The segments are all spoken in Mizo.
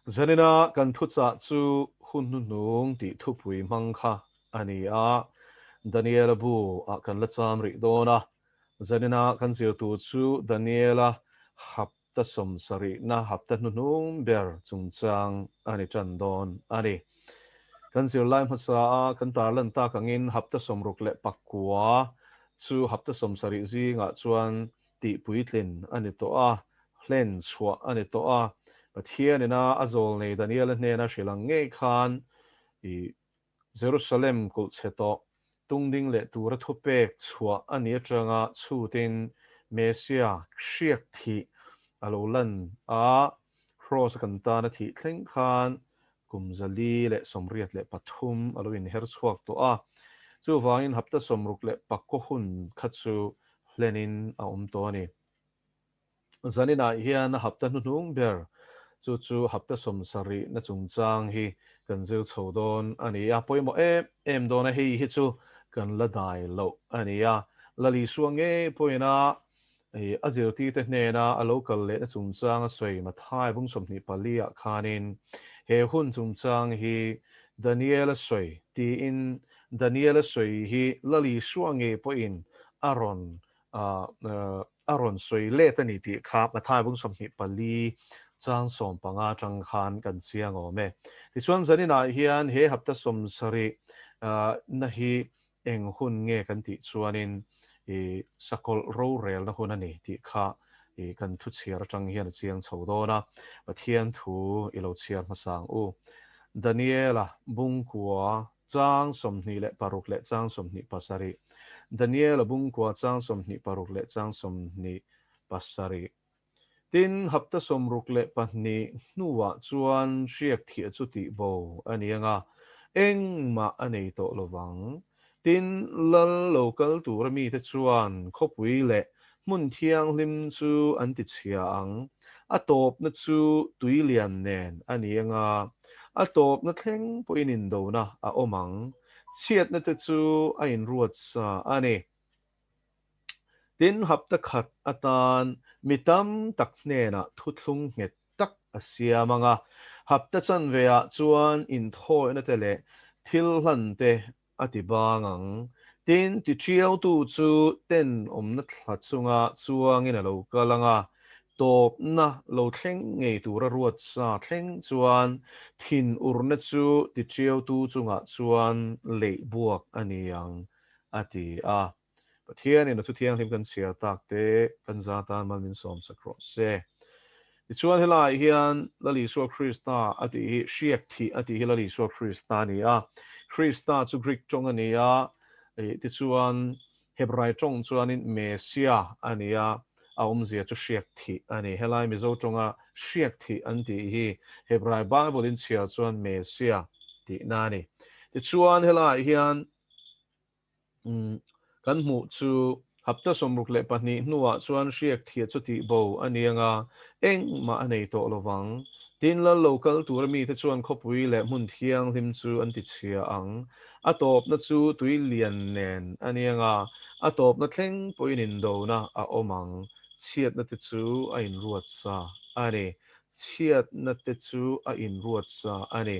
Zanina kan thuchah chu hun hnuhnung tih thupui hmang kha a ni a, Daniela bu ah kan la cham rih dawn a. Zanina kan zirtu chu Daniela hapta sawmsarihna hapta hnuhnung ber chungchang a ni tan dawn a ni. Kan zirlai hmasa a kan tarlan tak angin hapta 69 chu hapta 70 zingah chuan tih puitlin a ni tawh a, hlen chhuah a ni tawh a. Pathianina a zawlnei Daniela hnena hrilh ang ngei khan i Jerusalem kulh chhe tawh tungding leh tura thupek chhuah a nih atanga chhutin Messia hriak thih a lo lan a, Kraws a kan tana thih thleng khan kum 483 a lo inher chhuak tawh a. Chuvangin hapta 69 hun kha chu hlenin a awm tawh a ni. Zaninah hian a hapta hnuhnung ber, chu chu hapta 70 na chungchang hi kan zir chho dawn a ni a. Pawimawh em em dawn a, hei hi chu kan la dai loh a ni a. Lal Isua ngei pawhin a A zirtirte hnena a lo kal lehna chungchang a sawi Mathai bung 24 ah khanin he hun chungchang hi Daniel-a sawi tiin Daniel-a sawi hi Lal Isua ngei pawhin a rawn a rawn sawi let a ni tih kha Mathai bung 24 chang 15 atang khan kan chiang awm e. Tichuan zaninah hian he hapta 70 na hi Eng hun nge kan tih chuanin i sakawlh rorelna hun a ni tih kha i kan thu chhiar atang hian a chiang chho dawn a, Pathian thu i lo chhiar hmasa ang u. Daniela bungkua chang 26 leh chang 27 Daniela bungkua chang 26 leh chang 27. Tin, hapta 62 hnuah chuan hriak thiah chu tih bo a ni ang a, engmah a nei tawh lo vang. Tin, lal lo kal tura mite chuan khawpui leh hmun thianghlim chu an ti chhia ang. A tawpna chu tui lian nen a ni ang a, a tawpna thleng pawhin indona a awm ang. Chhiatna te chu a inruat sa a ni. Tin, hapta khat atan mi tam tak hnenah thuthlung nghet tak a siam ang a, hapta chanveah chuan inthawihna te leh thil hlan te a ti bang ang. Tin, tiṭiautu chu tenawmna thla chunga chuangin a lo kal ang a, tawpna lo thleng ngei tura ruat sa thleng chuan thinurna chu tiṭiautu chungah chuan leih buak a ni ang, a ti a. Pathianin a thu thianghlim kan chhiar tak te kan za tan mal min sawm sak rawh se. Tichuan helaiah hian Lal Isua Krista a tih hi hriak thih a tih hi Lal Isua Krista a ni a. Krista chu Greek tawng a ni a, tichuan Hebrai tawng chuanin Messia a ni a, a awmzia chu hriak thih a ni. Helai Mizo tawnga hriak thih an tih hi Hebrai Bible in chhiar chuan Messia tihna a ni. Tichuan helaiah hian Kan hmuh chu hapta 62 hnuah chuan hriak thiah chu tih bo a ni ang a, engmah a nei tawh lo vang. Tin, lal lo kal tura mite chuan khawpui leh hmun thianghlim chu an ti chhia ang. A tawpna chu tui lian nen a ni ang a, a tawpna thleng pawhin indona a awm ang. Chhiatna te chu a inruat sa a ni. Chhiatna te chu a inruat sa a ni.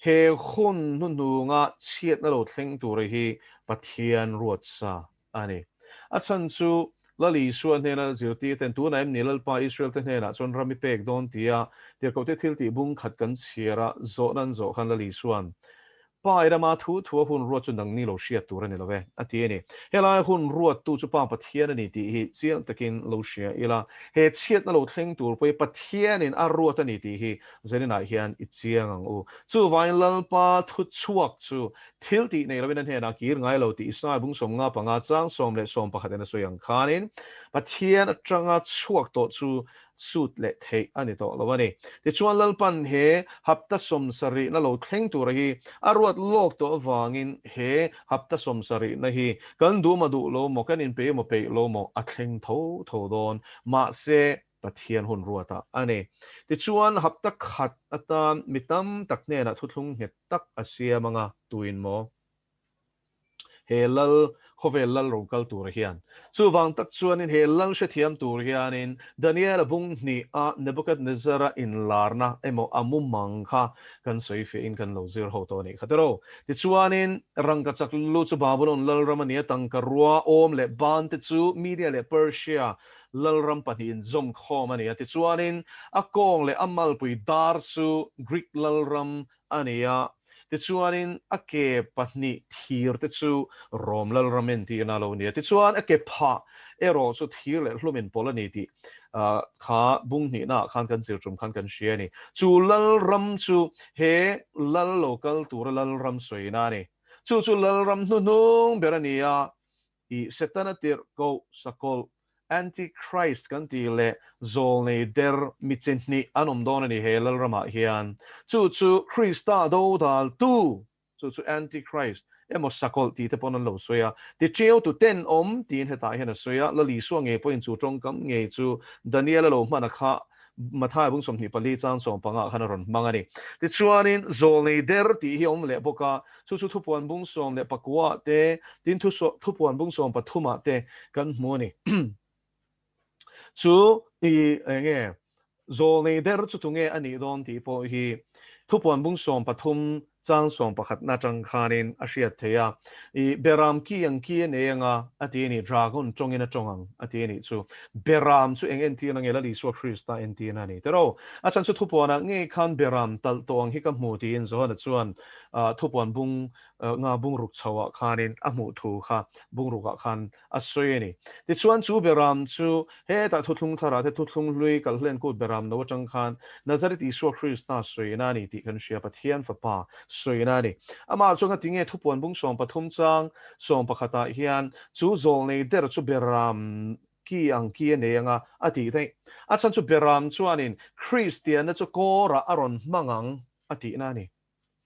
He hun hnuhnunga chhiatna lo thleng tura hi Pathian ruat sa a ni. A chhan chu Lal Isua hnena zirtir ten tunah em ni Lalpa Israel te hnenah chuan ram i pek dawn tia tirhkohte thil tih bung khat kan chhiar a, zawhna an zawh khan Lal Isua'n Pa i rama thu thu a hun ruat chu nangni lo hriat tur a ni lo e, a ti a ni. Helai hun ruattu chu Pa Pathian a ni tih hi chiang takin lo hria ila, he chhiatna lo thleng tur pawh hi Pathianin a ruat a ni tih hi Zeninah hian i chiang ang u. Chuvangin Lalpa thu chhuak chu thil tih nei loin a hnenah kir ngai lo tih Isaiah bung 55 chang 10 leh 11 in a sawi ang khanin Pathian atanga chhuak tawh chu sut leh theih a ni tawh lo a ni. Tichuan Lalpan he hapta 70na lo thleng tura hi a ruat lawk tawh avangin he hapta 70na hi kan duh maw duh lo maw, kan inpeih maw peih lo maw a thleng tho tho dawn. Mahse Pathian hun ruatah a ni. Tichuan hapta khat atan mi tam tak hnenah thuthlung nghet tak a siam anga tuin maw? He lal Khawvel lal rawn kal tur hian. Chuvang tak chuanin he lal hrethiam tur hianin Daniela bung hnih a Nebuchadnezzar-a inlarna emaw a mumang kha kan sawi fiahin kan lo zir ho tawh a nih kha tiraw. Tichuanin rangkachak lu chu Babylon lalram a ni a, tangka rua awm leh ban te chu Media leh Persia lalram pahnihin zawm khawm a ni a. Tichuanin a kawng leh a malpui dar chu Greek lalram a ni a. Tichuanin a ke pahnih thir te chu Rom lalram entirna a lo ni a. Tichuan a ke phah erawh chu thir leh hlum inpawlh a ni tih kha bung hnihnaah khan kan zir tum khan kan hria a ni. Chu lalram chu he lal lo kal tura lalram sawina a ni. Chu chu lalram hnuhnung ber a ni a. I Setana tirhkoh sakawlh, Antichrist kan tih leh zawlnei der mi chi hnih an awm dawn a ni he lalramah hian. Chu chu Krista dodaltu, chu chu Antichrist emaw sakawlh tih te pawn an lo sawi a, tiṭiau tu ten awm tiin hetah hian a sawi a, Lal Isua ngei pawhin chu ṭawngkam ngei chu Daniela lo hman a kha Matthai bung 24 chang 15 khan a rawn hmang a ni. Tichuanin, zawlnei der tih hi a awm leh bawk a, chu chu thupuan bung 19 ah te, tin thupuan bung 13 ah te kan hmu a ni. Chu i eng nge zawlnei der chu tunge a nih dawn tih pawh hi thupuan bung 13 Chang 11 na atang khanin a hriat theih a, I beram ki ang ki a nei anga a ti a ni, dragon tawngin a tawng ang a ti a nih chu. Beram chu eng entirna nge Lal Isua Krista entirna a ni tiraw? A chhan chu thupuanah ngei khan beram talh tawh ang hi ka hmu tiin Johana chuan thupuan bung nga bungruk chhoah khanin a hmuh thu kha bungrukah khan a sawi a ni. Tichuan chu beram chu hetah thuthlung thlarah te thuthlung hlui kalhlen kut beram no atang khan Nazareth Isua Krista sawina a ni tih kan hria, Pathian Fapa sawina a ni. Amah chuan ngatinge thupuan bung 13 chang 11 ah hian chu zawlnei der chu beram ki ang ki a nei anga a tih daih. A chhan chu beram chuanin Kristianna chu kawrah a rawn hmang ang a tihna a ni.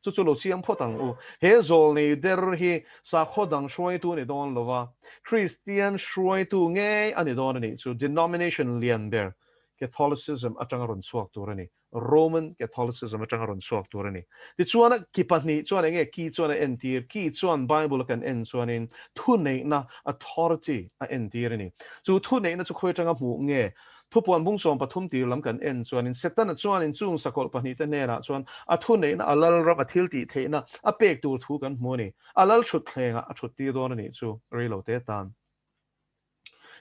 Chu chu lo chiang phawt ang u. He zawlnei der hi sakhaw dang hruaitu a ni dawn lo va, Kristian hruaitu ngei a ni dawn a nih chu denomination lian ber Catholicism atanga rawn chhuak tur a ni. Roman Catholicism atanga rawn chhuak tur a ni. Tichuan a ki pahnih chuan eng nge ki chuan a entir? Ki chuan Bible a kan en chuanin thuneihna, authority, a entir a ni. Chu thuneihna chu khawi atanga hmuh nge? Thupuan bung 13 tir lam kan en chuanin Setana chuanin chung sakawlh pahnihte hnenah chuan a thuneihna, a lalram, a thiltih theihna a pek tur thu kan hmu a ni. A lal thutthlengah a thut tir dawn a nih chu rei lo te tan.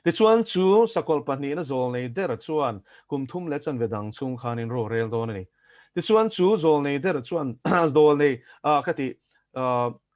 Tichuan chu sakawlh pahnihna zawlnei der chuan kum thum leh chanve dang chhung khanin ro rel dawn a ni. Tichuan chu zawlnei der chuan zawlnei ka tih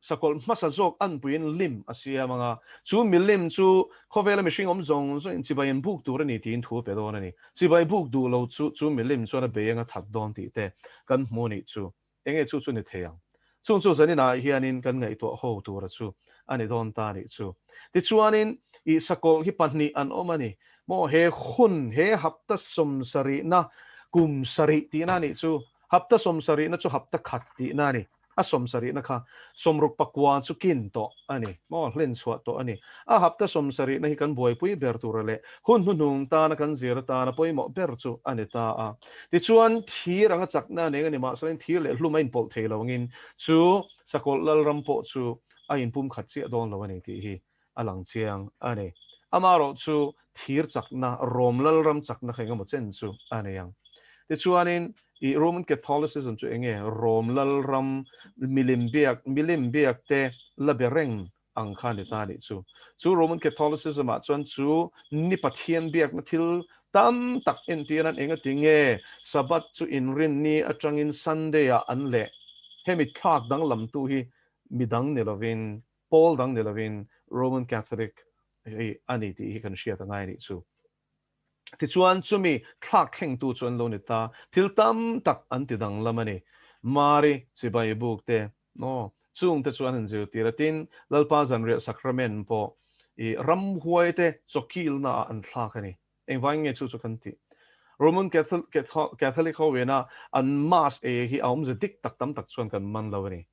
Sakawlh hmasa zawk anpuiin lim a siam ang a, chu milim chu khawvela mihring awm zawng zawngin chibai an buk tur a ni tiin thu a pe dawn a ni. Chibai buk duh lo chu chu milim chuan a bei anga that dawn tih te kan hmu a nih chu. Enge chu chu ni thei ang? Chung chu zaninah hianin kan ngaihtuah ho tura chu a ni dawn ta a nih chu. Tichuanin i sakawlh hi pahnih an awm a ni maw? He hun, he hapta sawmsarihna kum sarih tihna a nih chu. Hapta sawmsarihna chu hapta khat tihna a ni. A sawmsarihna kha sawmruk pakua chu kin tawh a ni maw, hlen chhuah tawh a ni. A hapta sawmsarihna hi kan buaipui ber tura leh hun hnuhnung tana kan zir atana pawimawh ber chu a ni ta a. Tichuan, thir anga chakna a nei a ni, mahse thir leh hlum a inpawlh thei lo angin chu Sakawlh Lalram pawh chu a inpumkhat chiah dawn lo a ni tih hi a lang chiang a ni. Amaherawh chu thir chakna, Rom Lalram chakna kha engemaw chen chu a nei ang. Tichuanin i Roman Catholicism chu enge Rom Lalram milim biak, milim biak te la be reng ang kha a ni ta a nih chu. Chu Roman Catholicism ah chuan chu ni Pathian biakna thil tam tak entir an engati nge Sabbath chu inrinni atangin Sunday ah an leh hemi thlak danglamtu hi midang ni lovin Pawl dang ni lovin Roman Catholic hi a ni tih hi kan hriat a ngai a nih chu. Tichuan chumi thlak thlengtu chu an lo ni ta, thil tam tak an ti danglam a ni. Mari chibai buk te, aw, chung te chu an han zirtir a, tin, Lalpa zanriah sacrament pawh i ramhuai te chawkilna ah an thlak a ni. Engvangin nge chu chu kan tih? Roman Catholic ho ina an Mass ei hi a awmze dik tak tam tak chuan kan man lo a ni.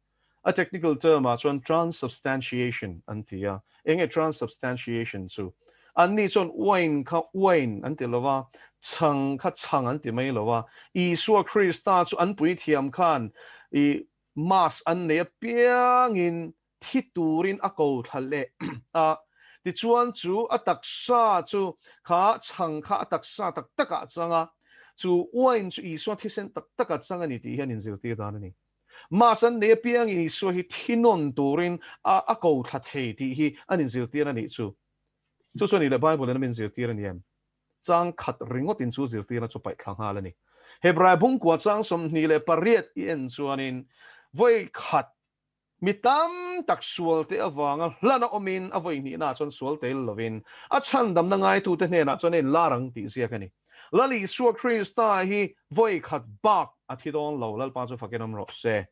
A technical term ah chuan transubstantiation an ti a. Enge transubstantiation chu? Anni chuan uain kha uain an ti lo a, chhang kha chhang an ti mai lo a. Isua Krista chu an puithiam khan i Mass an nei apiangin thi turin a ko thla leh a. Tichuan chu a taksa chu kha chhang kha a taksa tak takah a chang a, chu uain chu Isua thisen tak taka chang a ni tih hian inzirtir dan a ni. Mass an nei apiangin Isua hi thi nawn turin a a ko thla thei tih hi an inzirtir a nih chu. Chu chuan ih leh Bible in a min zirtir a ni em? Chang khat ringawtin chu zirtirna chu paih thla nghal a ni. Hebrai bungkua chang 28 i en chuanin vawi khat Mi tam tak sualte avanga hlan a awmin a vawi hnihnaah chuan sual tel lovin a chhandamna ngaitute hnenah chuan a inlar ang tih ziak a ni. Lal Isua Krista hi vawi khat bak a thi dawn lo, Lalpa chu fakin awm rawh se.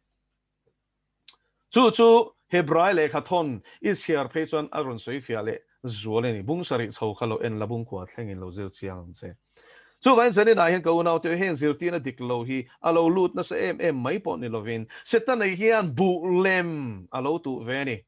Chu chu Hebrai lehkha thawn i chhiar phei chuan a rawn sawi fiah leh zual a ni. Bung sarih chho kha lo en la, bung kua thlengin lo zir chiang ang che. Chuvangin zaninah hian ka unaute heng zirtirna dik lo hi a lo lut nasa em em mai pawh ni lovin Setana hian buh lem a lo tuh ve a ni.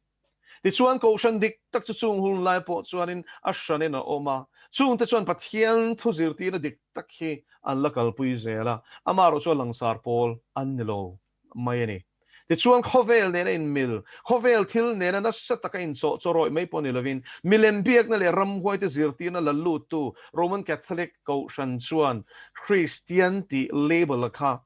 Tichuan Kohhran dik tak chu chung hun lai pawh chuanin a hranin a awm a, chungte chuan Pathian thu zirtirna dik tak hi an la kalpui zel a, amaherawh chu a langsar pawl an ni lo. mai a ni. Tichuan khawvel nena inmil, khawvel thil nena nasa taka inchawh chawrawih mai pawh ni lovin, milem biakna leh ramhuaite zirtirna la luttu Roman Catholic Kohhran chuan Kristian tih label a kha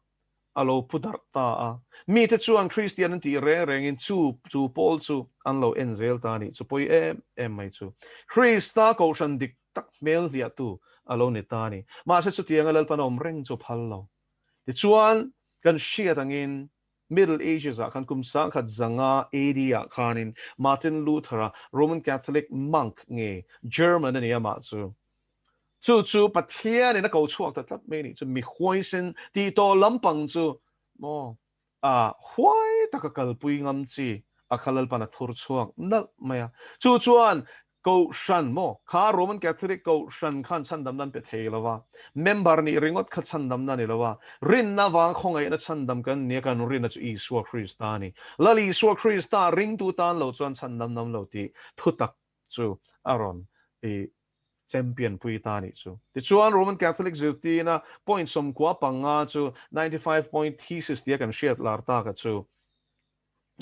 a lo pu darh ta a. Mite chuan Kristian an tih reng rengin chu chu pawl chu an lo en zel ta a nih chu pawi em em mai chu. Krista Kohhran dik tak hmel hliahtu a lo ni ta a ni. Mahse chutianga Lalpan a awm reng chu phal lo. Tichuan, kan hriat angin Middle Ages ah khan kum 1500 AD ah khanin Martin Luther-a Roman Catholic monk nge German a ni amah chu. Chu chu Pathianin a ko chhuak ta tlat mai a nih chu mi huaisen tih tawh lampang chu maw a huai taka kalpui ngam chi a kha Lalpan a thur chhuak nalh mai a. Chu chuan Kohhran maw? Kha Roman Catholic Kohhran khan chhandamna an pe thei lo va, member nih ringawt kha chhandamna a ni lo a, rinna avanga khawngaihna chhandam kan nia kan rinna chu Isua Krista a ni. Lal Isua Krista ringtu tan lo chuan chhandam nam lo tih thutak chu a rawn i champion pui ta a nih chu. Tichuan Roman Catholic zirtirna point 95 chu 95 point thesis tia kan hriat lar taka chu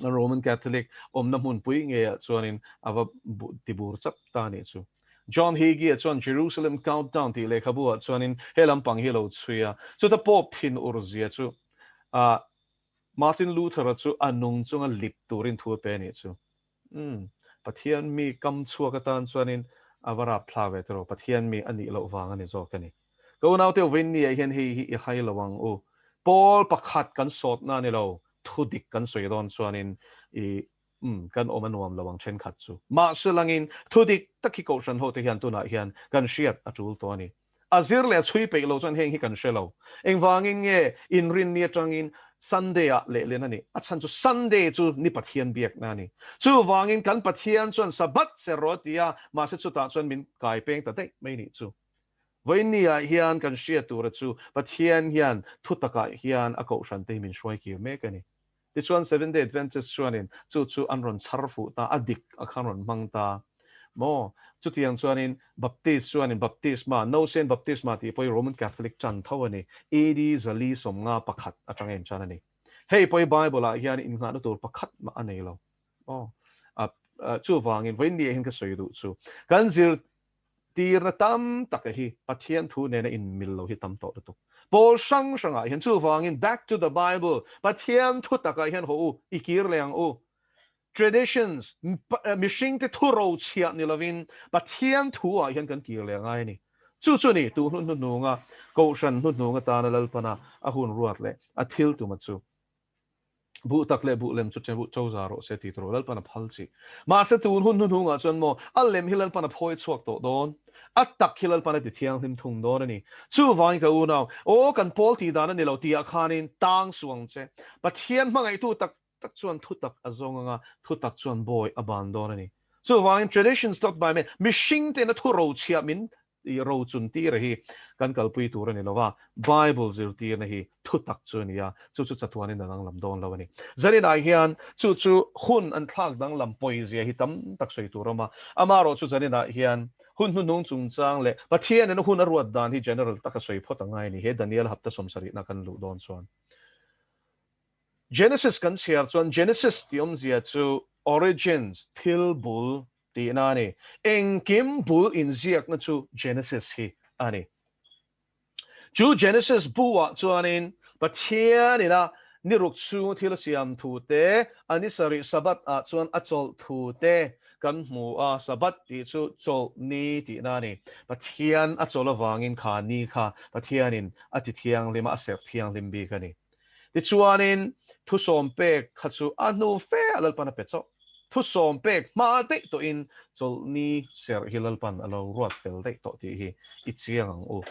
Roman Catholic awmna hmunpui ngeiah chuanin a va ti bur chap ta a nih chu. John Hagee-a chuan Jerusalem Countdown tih lehkhabu-ah chuanin he lampang hi a lo chhui a, chuta Pope thin ur zia chu Martin Luther-a chu a nung chunga lip turin thu a pe a nih chu. Umm, Pathian mi kam chhuak atan chuanin a va rapthlak ve tiraw, Pathian mi a nih loh vang a ni zawk a ni. Ka unaute Vawinia hian hei hi i hai lo ang u. Pawl pakhat kan sawtna a ni lo, thu dik kan sawi dawn chuanin i umm kan awm a nuam lo ang thenkhat chu. Mahse langin thu dik tak hi Kohhran hote hian tunah hian kan hriat a tul tawh a ni. A zir leh a chhui peih lo chuan heng hi kan hre lo. Engvangin nge inrinni atangin Sunday ah lehlin a nih? A chhan chu Sunday chu ni Pathian biakna a ni. Chuvangin kan Pathian chuan Sabbath ser rawh a ti a, mahse chutah chuan min kai peng ta daih mai nih chu. Vawiinni ah hian kan hriat tura chu Pathian hian thutakah hian a kohhran te hi min hruai kir mek a ni. Tichuan Seventh Day Adventist chuanin chu chu an rawn chhar fuh ta, a dik a khan rawn hmang ta maw? Chutiang chuanin Baptist chuanin Baptisma, Nausen Baptisma tih pawh hi Roman Catholic chan tho a ni, AD 451 atanga inchan a ni. Hei pawh hi Bible ah hian innghahna tur pakhat mah a nei lo maw? Chuvangin vawiinni ah hian ka sawi duh chu kan zir Tirna tam tak hi Pathian thu nena inmil lo hi tam tawh lutuk. Pawl hrang hrangah hian chuvangin back to the Bible, Pathian thu takah hian haw u, i kir leh ang u. Traditions, mihringte thu rochhiah ni lovin Pathian thu-ah hian kan kir leh angai a ni. Chu chu ni, tu hnu hnuhnunga Kohhran hnuhnung atana Lalpana a hun ruat leh a thil tuma chu. Buh tak leh buh lem chu che cho za rawh se ti tawh Lalpan a phal chih. Mahse tun hun hnuhnungah chuan maw a lem hi Lalpan a phawi chhuak tawh dawn, a tak hi Lalpan a ti thianghlim thung dawn a ni. Chuvangin ka unau, aw kan pawl tih dan a ni lo tihah khanin tang suh ang che. Pathian hmangaihtu tak tak chuan thutak a zawng anga thutak chuan bawi a ban dawn a ni. Chuvangin traditions taught by men, mihring tena thu rochhiah min I rochun tira hi kan kalpui tur a ni lo va, Bible zirtirna hi thutak chu a ni a, chu chu chatuanin a danglam dawn lo a ni. Zaninah hian chu chu hun an thlak danglam pawizia hi tam tak sawi tur a awm a, amaherawh chu zaninah hian hun hnuhnung chungchang leh Pathianin hun a ruat dan hi general taka sawi phawt a ngai a ni, he Daniel hapta 70na kan luh dawn chuan. Genesis kan chhiar chuan Genesis tih awmzia chu origins, thil bul. tihna a ni. Engkim bul inziakna chu Genesis hi a ni. Chu Genesis bu-ah chuanin Pathianin a ni ruk chhunga thil a siam thu te, a ni sarih Sabbath ah chuan a chawlh thu te kan hmu a, Sabbath tih chu chawlh ni tihna a ni. Pathian a chawlh avangin kha ni kha Pathianin a ti thianghlim a, a serh thianghlim bik a ni. Tichuanin thusawm pek kha chu a hnu fe ah Lalpan a pe chauh. Thusawm pek hma daih tawhin chawlhni serh hi Lalpan a lo ruat fel daih tawh tih hi i chiang ang u.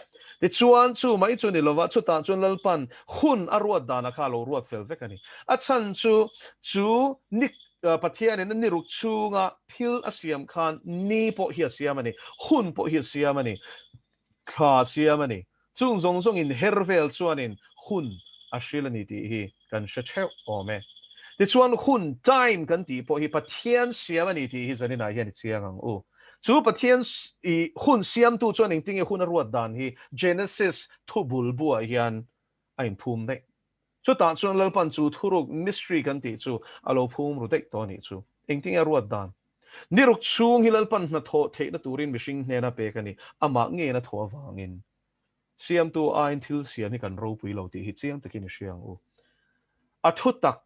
Tichuan chu mai chu ni lova chutah chuan Lalpan hun a ruat danah kha a lo ruat fel vek a ni. A chhan chu chu ni Pathianin a ni ruk chhunga thil a siam khan ni pawh hi a siam a ni, hun pawh hi a siam a ni, thla a siam a ni. Chung zawng zawng in her vel chuanin hun a hril a ni tih hi kan hre theuh awm e. Tichuan hun, time, kan tih pawh hi Pathian siam a ni tih hi zaninah hian i chiang ang u. Chu Pathian i hun siamtu chuan engtinge hun a ruat dan hi Genesis thubul buah hian a inphum daih. Chutah chuan Lalpan chu thuruk, mystery, kan tih chu a lo phum ru daih tawh a nih chu. Engtinge a ruat dan? Ni ruk chhung hi Lalpan hnathawh theihna turin mihring hnena pek a ni, amah ngeiin a thawh avangin. Siamtu aiin thil siam hi kan ropui lo tih hi chiang takin i hria ang u. A thu tak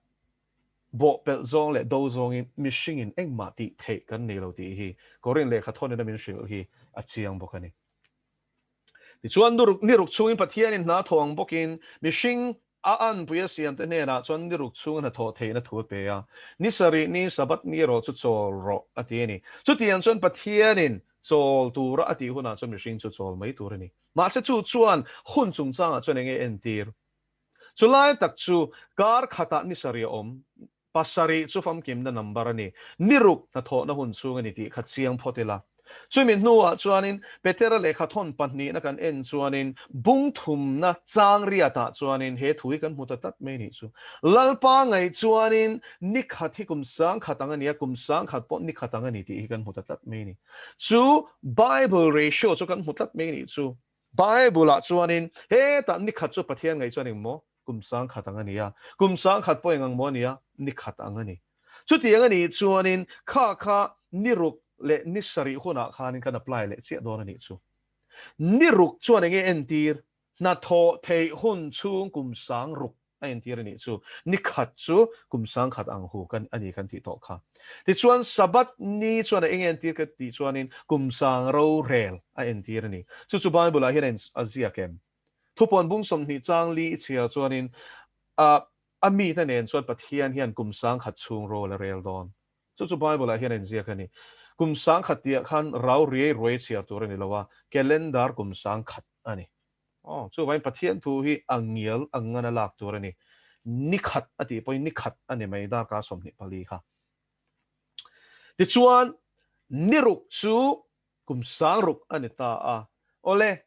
bawhpelh zawng leh do zawngin mihringin engmah tih theih kan nei lo tih hi Korin lehkha thawnina min hrilh hi a chiang bawk a ni. Tichuan, ni ruk chhungin Pathianin hna thawh ang bawkin mihring a anpui a siamte hnenah chuan ni ruk chhunga hnathawh theihna thu a pe a, Ni sarih ni Sabbath ni erawh chu chawl rawh, a ti a ni. Chutiang chuan Pathianin chawl tura a tih hunah chuan mihring chu chawl mai tur a ni. Mahse chu chuan hun chungchangah chuan enge entir? Chulai tak chu kar khatah ni sarih a awm. Pasarih chu famkimna number a ni. Ni ruk hnathawhna hun chhung a ni tih kha chiang phawt ila. Chumi hnuah chuanin Petera lehkha thawn pahnihna kan en chuanin bung thumna chang riatah chuanin he thu hi kan hmu ta tlat mai nih chu. Lalpa ngaih chuanin ni khat hi kum sangkhat ang a ni a, kum sangkhat pawh ni khat ang a ni tih hi kan hmu ta tlat mai a ni. Chu Bible ratio chu kan hmu tlat mai nih chu. Bible-ah chuanin hetah ni khat chu Pathian ngaih chuan engmaw? Kum sangkhat ang a ni a, kum sangkhat pawh eng ang maw a ni a, ni khat ang a ni. Chutiang a nih chuanin kha kha ni ruk leh ni sarih hunah khanin kan apply leh chiah dawn a nih chu. Ni ruk chuan enge entir? Hnathawh theih hun chhung kum sang ruk a entir a nih chu. Ni khat chu kum sangkhat ang hu kan a ni kan tih tawh kha. Tichuan Sabbath ni chuan a enge entir ka tih chuanin kum sang rorel a entir a ni. Chu chu Bible-ah hian a ziak em? Thupuan bung 20 chang li i chhiar chuanin a a mite nen chuan Pathian hian kum sangkhat chhung rol a rel dawn. Chu chu Bible-ah hian a inziak a ni. Kum sangkhat tihah khan rau riai ruai chhiar tur a ni lo a, calendar kum sangkhat a ni. Aw, chuvangin Pathian thu hi a ngial a ngan a lak tur a ni. Ni khat a tih pawhin ni khat a ni mai darkar 24 kha. Tichuan, ni ruk chu kum sangruk a ni ta a. Awle,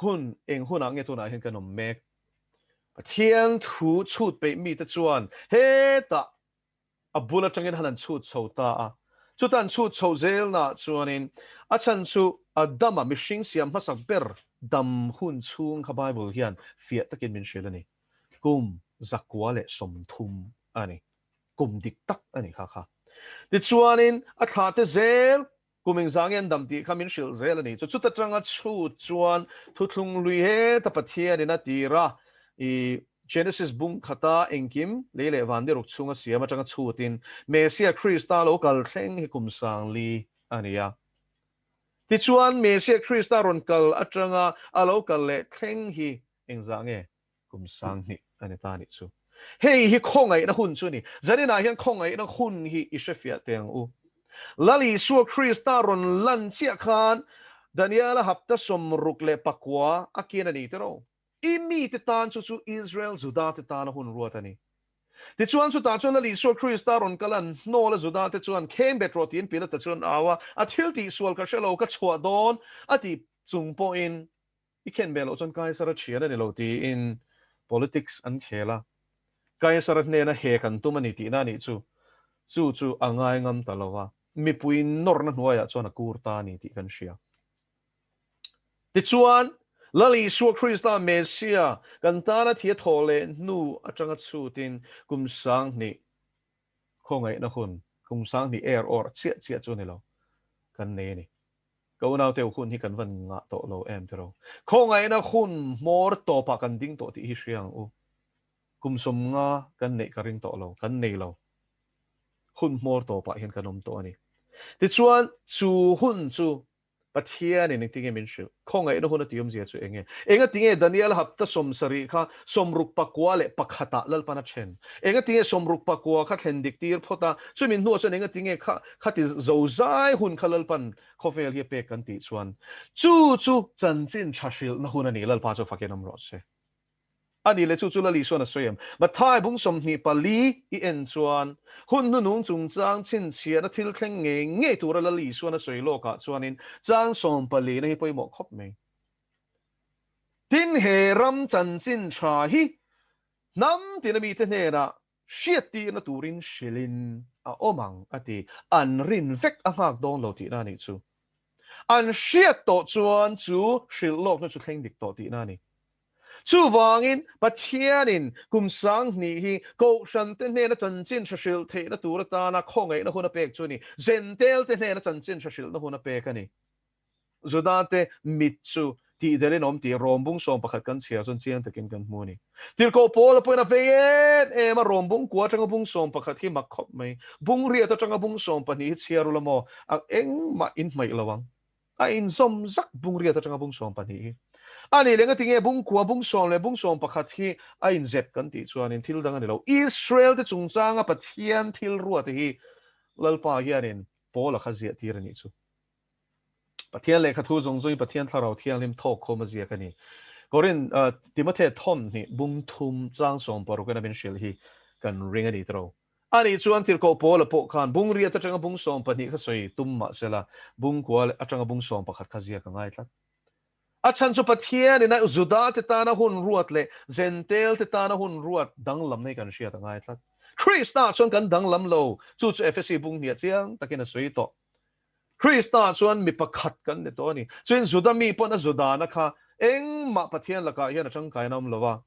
Hun eng hunah nge tunah hian kan awm mek? Pathian thu chhut peih mite chuan hetah a bul atangin han an chhut chho ta a. Chuta an chhut chho zelnaah chuanin a chhan chu Adama mihring siam hmasak ber dam hun chhung kha Bible hian fiah takin min hrilh a ni. Kum 130 a ni. Kum dik tak a ni kha kha. Tichuanin a thlahte zel Kum engzah nge an dam tih kha min hrilh zel a ni chu. Chuta tanga chhut chuan thuthlung lui heta Pathianin a tir a, i Genesis bung khata engkim lei leh van ni ruk chhunga siam atanga chhutin Messiah Krista lo kal thleng hi kum 4000 a ni a. Tichuan Messiah Krista rawn kal atanga a lo kal leh thleng hi engzah nge? Kum 2000 a ni ta nih chu. Hei hi khawngaihna hun chu a ni. Zaninah hian khawngaihna hun hi i hrefiah teh ang u. Lal Isua Krista rawn lan chiah khan Daniela hapta 69 a kian a ni tiraw? I mite tan chu chu Israel Juda te tana hun ruat a ni. Tichuan chutah chuan Lal Isua Krista rawn kal an hnawla Juda te chuan khengbet rawh tiin Pilata chuan au a, a thil tihsual ka hre lo ka chhuah dawn a tih chung pawhin I khen ve loh chuan Kaisara thian a ni lo tiin politics an khel a, Kaisara hnena hek an tum a ni tihna a nih chu. Chu chu a ngai ngam ta lo a, mipui nawrna hnuaiah chuan a kur ta a ni tih kan hria. Tichuan, Lal Isua Krista Messia kan tana thi a thawh leh hnu atanga chhutin kum 2000 khawngaihna hun, kum 2000 er awr chiah chiah chu a ni lo. kan nei a ni. Ka unaute u hun hi kan van ngah tawh lo em tiraw? Khawngaihna hun hmawr tawpah kan ding tawh tih hi hria ang u. Kum 50 kan neih ka ring tawh lo, kan nei lo. Hun hmawr tawpah hian kan awm tawh a ni. Tichuan, chu hun chu Pathianin engtinge min hrilh? Khawngaihna hun a ti awmzia chu enge? Engatinge Daniel hapta 70 kha 61 ah Lalpan a then? Engatinge 69 kha thlen dik tir phawt a, chumi hnuah chuan engatinge kha khati zozai hun kha Lalpan khawvel hi a pek kan tih chuan chu chu chanchin tha hrilhna hun a ni, Lalpa chu fakin awm rawh se. A nih leh chu chu Lal Isuan a sawi em? Matthai bung 24 i en chuan hun hnunung chungchang chhinchhiahna thil thleng ngei ngei tura Lal Isuan a sawi lawkah chuanin chang 14 na hi pawimawh khawp mai. Tin, he ram chanchin tha hi hnam tina mite hnenah hriattirna turin hrilhin a awm ang a ti. An rin vek a nghak dawn lo tihna a nih chu. An hriat tawh chuan chu hrilh lawkna chu thleng dik tawh tihna a ni. Chuvangin Pathianin kum 2000 hi Kohhrante hnena chanchin hre hrilh theihna tur atana khawngaihna hun a pek chu a ni. Zentelte hnena chanchin hre hrilhna hun a pek a ni. Judate mit chu tihdelin awm tih Rom bung 11 kan chhiar chuan chiang takin kan hmu a ni. Tirhkoh Paula pawhin a vei em em a, Rom bung kua atanga bung 11 hi mak khawp mai. Bung riat atanga bung 12 hi chhiar ula maw, a engmah in hmaih lo ang. A inzawm zak bung riat atanga bung 12 hi. A nih leh ngatinge bung kua, bung 10 leh bung 11 hi a inzep kan tih chuanin thil dang a ni lo. Israel-te chungchanga Pathian thil ruate hi Lalpa hianin Paula kha ziah tir a nih chu. Pathian lehkha thu zawng zawngin Pathian Thlarau Thianghlim thawk khawm a ziak a ni. Korin, Timothe thawn hnih bung thum chang 16 in a min hrilh hi kan ring a ni tiro. A nih chuan Tirhkoh Paula pawh khan bung riat atanga bung 12 kha sawi tum mah sela, bung kua atanga bung 11 kha ziak a ngai tlat. A chhan chu Pathianin a Juda te tana hun ruat leh Jentail te tana hun ruat danglam hi kan hriat a ngai tlat. Krista chuan kan danglam lo, chu chu Efesi bung hniah chiang takin a sawi tawh. Krista chuan mi pakhat kan ni tawh a ni. Chuin Juda mi pawn a Judana kha engmah Pathian lakah hian a tangkaina awm lo va.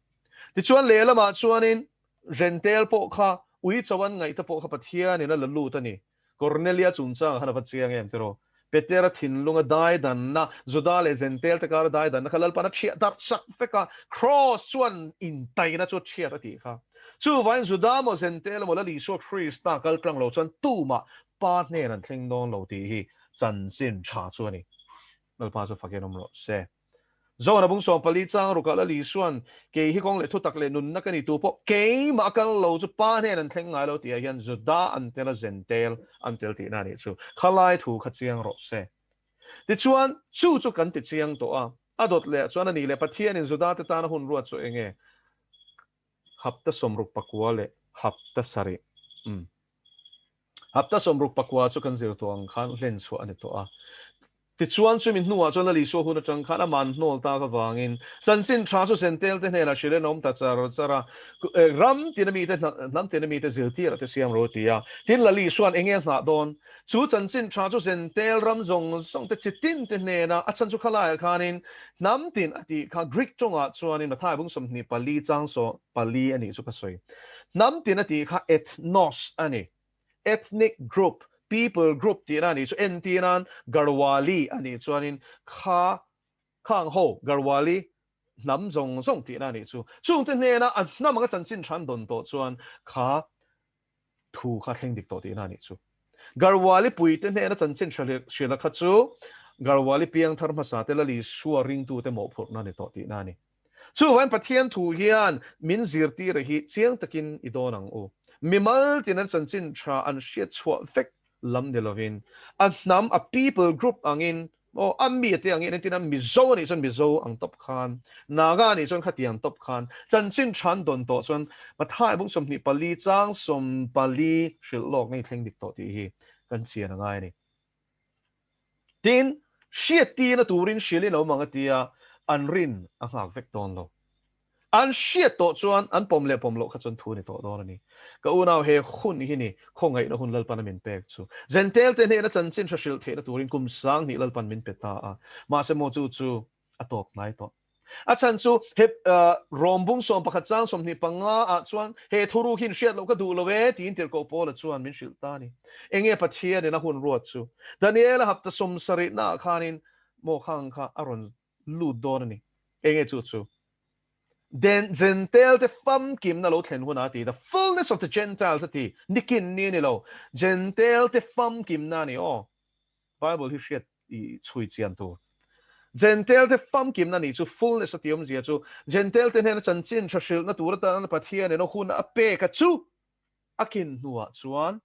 Tichuan lehlamah chuanin Jentail pawh kha ui chauhan ngaihte pawh kha Pathianin a la lut a ni. Kornelia chungchangah khan a va chiang em tiraw? Petera thinlunga daidanna, Juda leh Jentail te kara daidanna kha Lalpan a chhiah darh sak vek a, Kraws chuan intaina chu a chhiat a tih kha. Chuvangin Juda maw Jentail emaw Lal Isua Krista kal tlang lo chuan tumah Pa hnen an thleng dawn lo tih hi chanchin tha chu a ni. Lalpa chu fakin awm rawh se. Zona bung 14 chang rukah Lal Isuan, Kei hi kawng leh thutak leh nunna ka ni tu pawh keimah kal lo chu Pa hnen an thleng ngai lo tihah hian Juda an tel a Jentail an tel tihna a nih chu. Khalai thu kha chiang rawh se. Tichuan, chu chu kan ti chiang tawh a, a dawt leh ah chuan a nih leh Pathianin Juda te tana hun ruat chu eng nge? Hapta 69 leh hapta 7. Umm. Hapta 69 chu kan zir tawh ang khan hlen chhuah a ni tawh a. Tichuan chumi hnuah chuan Lal Isua hun atang khan aman hnawl tak avangin chanchin tha chu Zentel te hnenah hrilh in a awm ta char char a, ram tina mite hnam tina mite zirtirah te siam ro a ti a. Tin Lal Isua'n enge a nghah dawn? Chu chanchin tha chu Zentel ram zawng zawng te chi tin te hnena a chhan chu khalaiah khanin hnam tin a tih kha Greek tawngah chuanin Matthai bung 24 chang 4 a nih chu ka sawi. Hnam tin a tih kha ethnos a ni. Ethnic group, people group tihna a nih chu. Entirnan Garhwali a nih chuanin kha khang ho Garhwali hnam zawng zawng tihna a nih chu. Chungte hnena a hnam anga chanchin tha an dawn tawh chuan kha thu kha thleng dik tawh tihna a nih chu. Garhwali puite hnena chanchin tha hrilha kha chu Garhwali piangthar hmasa te Lal Isua ringtute mawhphurhna a ni tawh tihna a ni. Chuvangin Pathian thu hian min zirtir hi chiang takin i dawn ang u. Mimal tin an chanchin tha an hriat chhuah vek lam ni lovin a hnam, a people group angin aw a mi te angin entin a Mizo a nih chuan Mizo ang tawp khan, Naga a nih chuan khatiang tawp khan chanchin tha an dawn tawh chuan Matthai bung 24 chang 14 hrilh lawk ngei thleng dik tawh tih hi kan chian a ngai a ni. Tin, hriattirna turin hrilhin a awm ang a tia, an rin a nghak vek dawn lo. An hriat tawh chuan an pawm leh pawm loh kha chuan thu a ni tawh dawn a ni. Ka unau he hun hi ni, khawngaihna hun Lalpan a min pek chu. Zentel te hnena chanchin hre hrilh theihna turin kum 2000 Lalpan min pe ta a, mahse maw chu chu a tawp hnai tawh. A chhan chu he Rom bung 11 chang 25 ah chuan he thuruk hi in hriat loh ka duh lo e tiin Tirhkoh Paula chuan min hrilh ta a ni. Enge Pathianin a hun ruat chu? Daniela hapta 70 naah khanin maw khang kha a rawn lut dawn a ni. Enge chu chu? Den Gentail te famkimna lo thlen hunah a ti, the fullness of the Gentiles a ti, nikin ni a ni lo, Gentail te famkimna a ni aw. Bible hi hriat i chhui chian tur. Gentail te famkimna nih chu fullness a ti awmzia chu Gentail te hnena chanchin tha hrilhna tur atana Pathianin a hun a pek a chu a kin hnuah chuan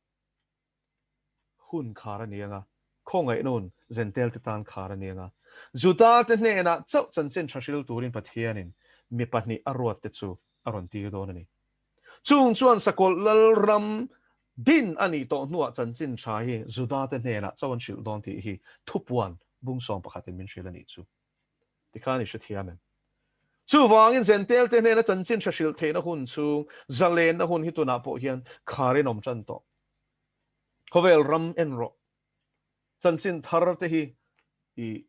hun khar a ni ang a, khawngaihna hun Gentail te tan khar a ni ang a. Juda te hnenah chauh chanchin tha hril turin Pathianin mi pahnih a ruat te chu a rawn tir dawn a ni. Chung chuan Sakawlh Lalram din a nih tawh hnuah chanchin tha hi Juda te hnenah chauh an hrilh dawn tih hi thupuan bung 11 in min hrilh a nih chu. Tikhan i hrethiam em? Chuvangin Gentail te hnena chanchin tha hrilh theihna hun chhung zalenna hun hi tunah pawh hian kharin awm tan tawh. Khawvel ram en rawh. Chanchin thar te hi i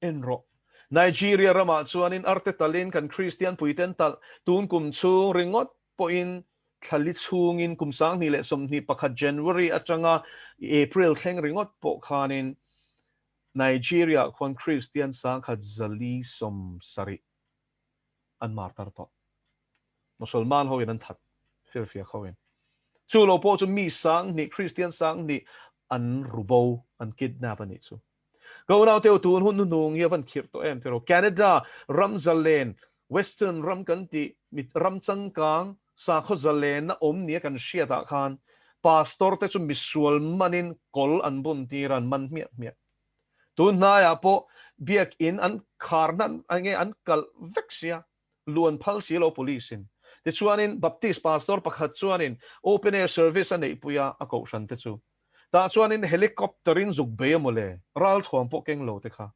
En rawh. Nigeria ramah chuanin arte talin kan Kristian puiten talh tun kum chhung ringawt pawhin thla li chhungin kum 2021 January atanga April thleng ringawt pawh khanin Nigeria-ah khuan Kristian 1470 an martar tawh. Musulman hoin an that firfiak hoin. Chu lo pawh chu mi 2000, Kristian 2000 an rubo, an kidnap a nih chu. Ka unaute u tun hun hnuhnung hi a van khirh tawh em tiraw? Canada ram zalen, Western ram kan tih mi ram changkang sakhaw zalenna awm nia kan hriat ah khan Pastor te chu misual manin kawl an bun tir a, an man hmiah hmiah. Tun hnaiah pawh biakin an khar hnan enge an kalh vek sia, luan phal si lo police in. Tichuanin Baptist Pastor pakhat chuanin open air service a neihpui a, a kohhran te chu. Tah chuanin helicopter in zuk bei a mawle, ralthuam pawh keng lo te kha.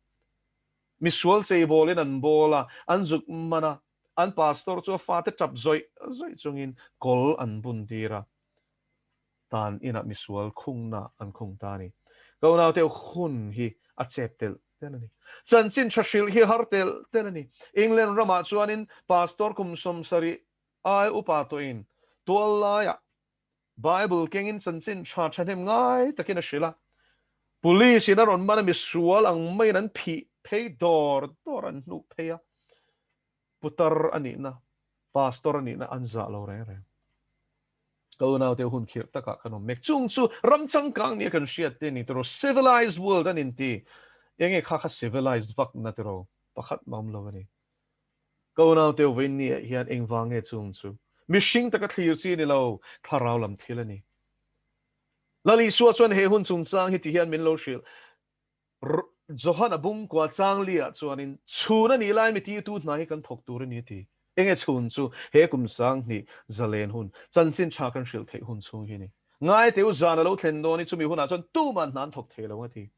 Misual cheibawl in an bawl a, an zuk man a, an pastor chu a fate tap zawih zawih chungin kawl an bun tir a, tan inah misual khungna an khung ta a ni. Ka unaute hun hi a chep telh telh a ni. Chanchin tha hrilh hi har telh telh a ni. England ramah chuanin pastor kum 70 ai upa tawhin tual laiah Bible kengin chanchin tha thahnem ngai takin a hrilh a. Police in a rawn man a misual ang maiin an phih phei dawr dawr an hnuh phei a. Putar a nihna, pastor a nihna an zah lo reng reng. Ka unaute hun khirh takah kan awm mek. Chung chu ram changkang nia kan hriat te ni tiraw, civilized world an inti. Enge kha kha civilized vakna tiraw pakhat mah awm lo a ni. Ka unaute vawiin ni ah hian engvang nge chung chu? Mihring taka thlir chi a ni lo, thlarau lam thil a ni. Lal Isua chuan he hun chungchang hi ti hian min lo hrilh. Johana bungkua chang li ah chuanin chhun a nih lai mi tirtu hna hi kan thawk tur a ni a ti. Enge chhun chu he kum 2000 zalen hun, chanchin tha kan hrilh theih hun chhung hi a ni. Ngaite u zan a lo thlen dawn i chumi hunah chuan tuman hna an thawk thei lo a ti.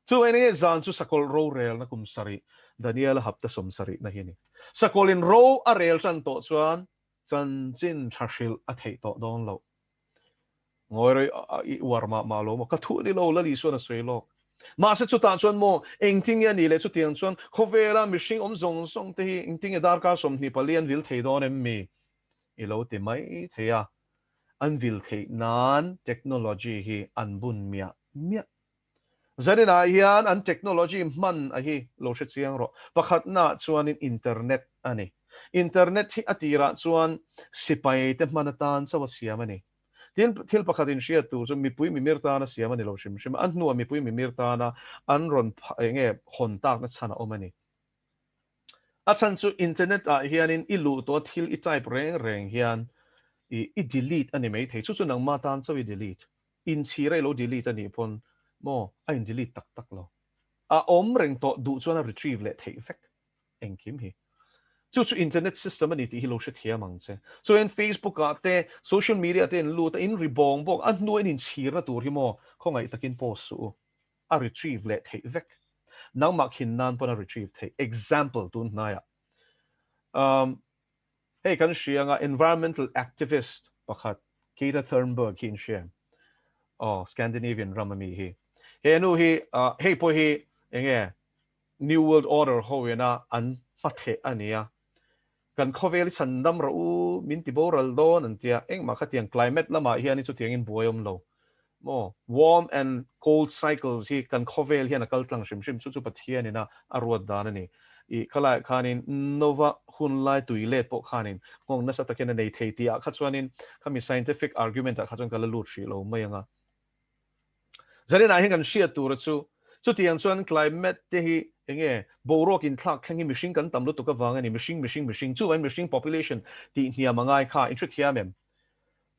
Chu enge zan chu sakawlh rorelna kum 70, Daniela hapta 70 na hi a ni. Sakawlhin ro a rel tan tawh chuan chanchin tha hrilh a theih tawh dawn loh. Ngawi rei i uar mah mah lo maw? Ka thu ni lo, Lali chuan a sawi lawk. Mahse chutah chuan maw, engtin nge a nih leh chutiang chuan khawvela mihring awm zawng zawng te hi engtin nge darkar 24 an vil thei dawn em mi? I lo ti mai thei a, an vil theih nan technology hi an bun miah miah. Zaninah hian an technology hman a hi lo hre chiang rawh. Pakhatnaah chuanin internet a ni. Internet hi a tirah chuan sipai te hman atan chauh a siam a ni. Tin, thil pakhat inhriat tur chu mipui mimir tana siam a ni lo hrim hrim a, a hnuah mipui mimir tana an rawn eng nge hawn takna chhan a awm a ni. A chhan chu internet ah hianin i luh tawh a thil i type reng reng hian i delete a ni maithei. Chu chu nangmah tan chauh i delete. Inchhir a i lo delete a nih pawn maw a in delete tak tak lo. A awm reng tawh duh chuan a retrieve leh theih vek engkim hi. Chu chu internet system a ni tih hi lo hrethiam ang che. Chuan Facebook ah te social media te in lut a in ri bawng bawk a hnu a in inchhirna tur hi maw khawngaih takin post suh u. A retrieve leh theih vek. Nangmah khin nan pawn a retrieve theih. Example tun hnaiah um Hei kan hria anga environmental activist pakhat Greta Thunberg hi in hria em? Aw, Scandinavian ram ami hi. He nu hi, hei pawh hi enge New World Order ho ina an hmatheh a ni a. Kan khawvel hi chhandam rawh u, min ti boral dawn an tia, engmah khatiang climate lamah hian chutiangin buai awm lo maw? Warm and cold cycles hi kan khawvel hian a kal tlang hrim hrim, chu chu Pathianin a a ruat dan a ni. I khalaiah khanin Nova hun lai tui let pawh khanin nghawng nasa takin a nei thei tih ah kha chuanin khami scientific argument ah kha chuan ka la lut hrih lo mai ang a. Zaninah hian kan hriat tura chu chutiang chuan climate te hi enge boruak inthlak thleng hi mihring kan tam lutuk avang a ni, mihring mihring mihring chuvangin mihring population tih hniam a ngai kha in hrethiam em?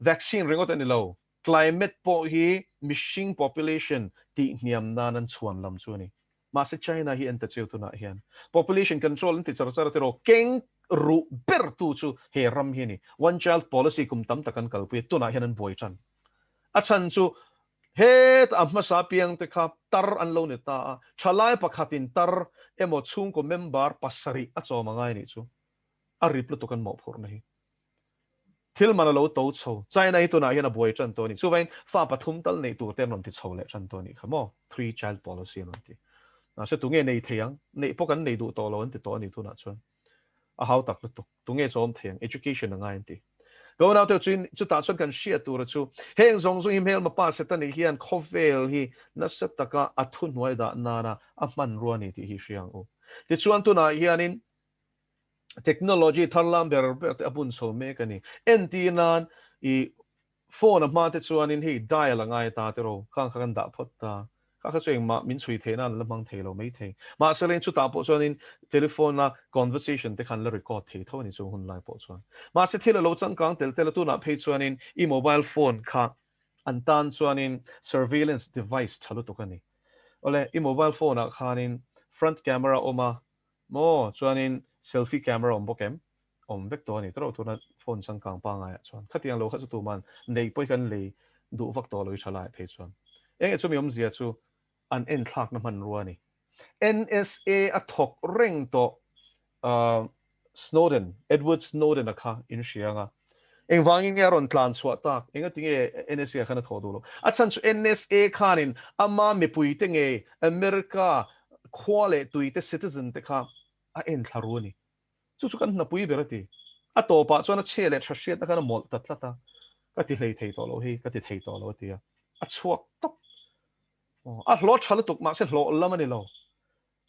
Vaccine ringawt a ni lo, climate pawh hi mihring population tih hniam nan an chhuan lam chu a ni. Mahse China hi en ta chiu tunah hian population control an ti char char a tiraw keng ruh ber tu chu he ram hi a ni. One child policy kum tam tak an kalpui a, tunah hian an buai tan. A chhan chu heta a hmasa piang te kha tar an lo ni ta a, thalai pakhatin tar emaw chhungkaw member pasarih a chawm a ngai nih chu a rip lutuk an mawhphurhna hi. Thil man a lo to chho. China hi tunah hian a buai tan tawh a ni. Chuvangin fa pathum tal neih tur te an rawn ti chho leh tan tawh a nih kha maw? Three child policy an rawn ti. Mahse tunge nei thei ang? Neih pawh kan nei duh tawh lo an ti tawh a ni tunah chuan. A hau tak lutuk. Tunge chawm thei ang? Education a ngai an ti. Ka unau te chu chutah chuan kan hriat tura chu heng zawng zawng hi hmelma pa Setani hian khawvel hi nasa taka a thuhnuai dah nana a hmanrua a ni tih hi hria ang u. Tichuan tunah hianin Technology thar lam ber ber te a bun chho mek a ni. Entir nan i phone a hma te chuanin hei dial a ngai ta te ro, khang kha kan dah phawt ta. Kha kha chu engmah min chhui theih nan la hmang thei lo mai thei. Mahse leng chutah pawh chuanin telephone a conversation te khan la record thei tho a ni chung hun lai pawh chuan. Mahse thil a lo changkang tel tel a tunah phei chuanin i mobile phone kha an tan chuanin surveillance device tha lutuk a ni. Awle i mobile phone ah khanin front camera awm a, Maw? Chuanin selfie camera awm bawk em? Awm vek tawh a ni tawrh tuna phone changkang pangaiah chuan. Khatiang lo kha chu tuman nei pawh hi kan lei duh vak tawh lo i tha laiah phei chuan. Enge chumi awmzia chu an enthlakna hmanrua a ni. NSA a thawk reng tawh Snowden, Edward Snowden-a kha in hria anga. Engvangin nge a rawn tlan chhuah tak? Engati nge NSA khan a thawh duh loh? A chhan chu NSA khanin ama mipuite nge America khua leh tuite citizen te kha a en thla ru a ni. Chu chu kan hnapui ber a ti. A tawpah chuan a chhe leh tha hriatna khan a mawlh ta tlat a, ka ti hlei thei tawh lo hei, ka ti thei tawh lo a ti a, a chhuak tawp. A hlawh tha lutuk mahse hlawh lam a ni lo.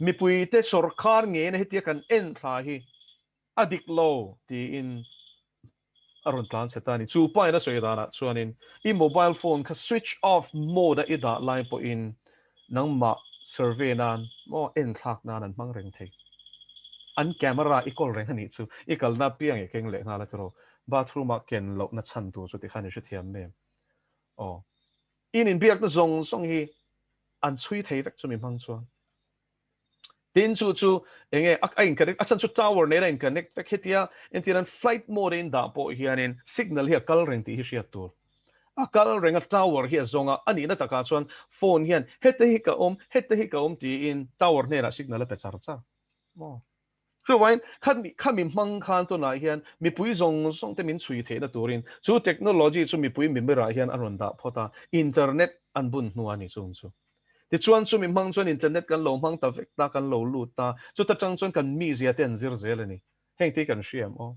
Mipuite sawrkar ngeina hetia kan en thla hi a dik lo tiin a rawn tlan chhe ta a ni. Chu pain a sawi danah chuanin i mobile phone kha switch off mode a i dah lai pawhin nangmah survey nan maw enthlak nan an hmang reng thei. An camera i kawl reng a nih chu i kalna apiang i keng leh nghal a tiraw. Bathroom ah ken lohna chhan tur chu tikhan i hrethiam em? Aw. In inbiakna zawng zawng hi an chhui thei vek chumi hmang chuan. Tin chu chu enge a in connect a chhan chu tower nen a in connect vek hetia entir an flight mode a in dah pawh hianin signal hi a kal reng tih hi hriat tur. A kal reng a tower hi a zawng a, a nihna takah chuan phone hian heta hi ka awm heta hi ka awm tiin tower hnenah signal a pe char char. Maw? Chuvain, khami hmang khan tunah hian mipui zawng zawng te min chhui theihna turin chu technology chu mipui mimirah hian a rawn dah phawt a, internet an bun hnu a ni chung chu. Tichuan chumi hmang chuan internet kan lo hmang ta vek ta, kan lo lut ta, chuta tang chuan kan mizia te an zir zel a ni. Heng te hi kan hria em aw?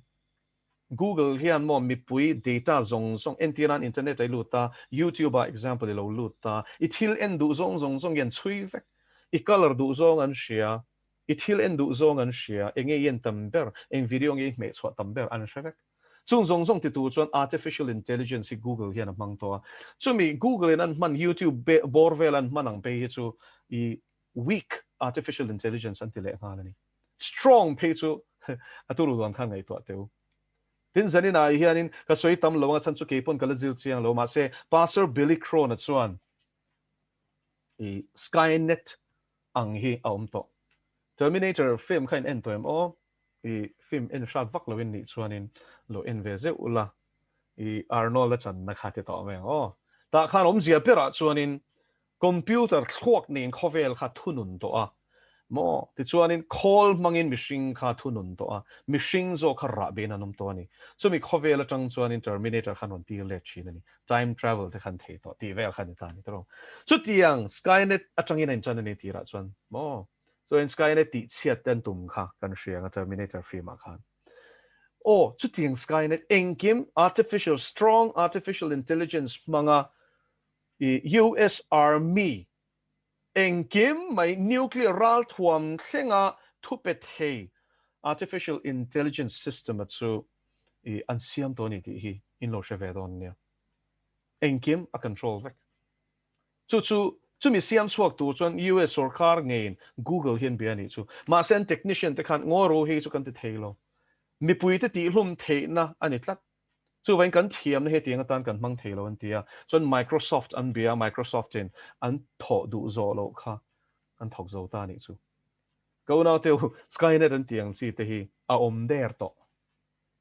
Google hian maw mipui data zawng zawng entir nan internet a i lut ta, YouTube ah example i lo lut ta, i thil en duh zawng zawng zawng hi an chhui vek, i colour duh zawng an hria, I thil en duh zawng an hria, enge i en tam ber, eng video nge i hmeh chhuah tam ber an hre vek. Chung zawng zawng titu chuan artificial intelligence hi Google hian a hmang tawh a. Chumi Google in an hman YouTube bawr vel an hman ang phei hi chu i weak artificial intelligence an ti leh nghal a ni. Strong phei chu a turu duan khan ngaihtuah teh u. Tin zaninah hianin ka sawi tam lo ang a chhan chu keipawn ka la zir chiang lo mahse Pastor Billy Crone-a chuan i Skynet ang hi a awm tawh. Terminator film kha in en tawh em aw? I film en hrat vak lo in nih chuanin lo en ve zeuh ula, i Arnold a channa kha ti tawh mai ang aw. Tah khan awmzia berah chuanin computer thluak nen khawvel kha thunun tawh a maw? Tichuanin khawl hmangin mihring kha thunun tawh a, mihring zawk kha rah bein an awm tawh a ni. Chumi khawvel atang chuanin Terminator khan rawn tir let thin a ni. Time travel te khan thei tawh tih vel kha ni ta a ni tawh. Chutiang Skynet atangin a intan a ni tirah chuan maw? Chuan Skynet tih chhiat te an tum kha kan hria ang a Terminator film ah khan. Aw, chutiang Skynet engkim artificial, strong artificial intelligence hmanga i US Army engkim mai nuclear ralthuam thlenga thupe thei artificial intelligence system a chu i an siam tawh a ni tih hi in lo hre ve dawn nia. Engkim a control vek. Chu chu chumi siam chhuak tur chuan US sorkar ngeiin Google hi an bia a nih chu. Mahse an technician te khan ngaw ro hei chu kan ti thei lo. Mipuite tihhlum theihna a ni tlat. Chuvangin kan thiamna hetiang atan kan hmang thei lo an ti a. Chuan Microsoft an bia a, Microsoft in an thawh duh zawh loh kha an thawk zo ta a nih chu. Ka unaute u, Skynet an tih ang chi te hi a awm der tawh.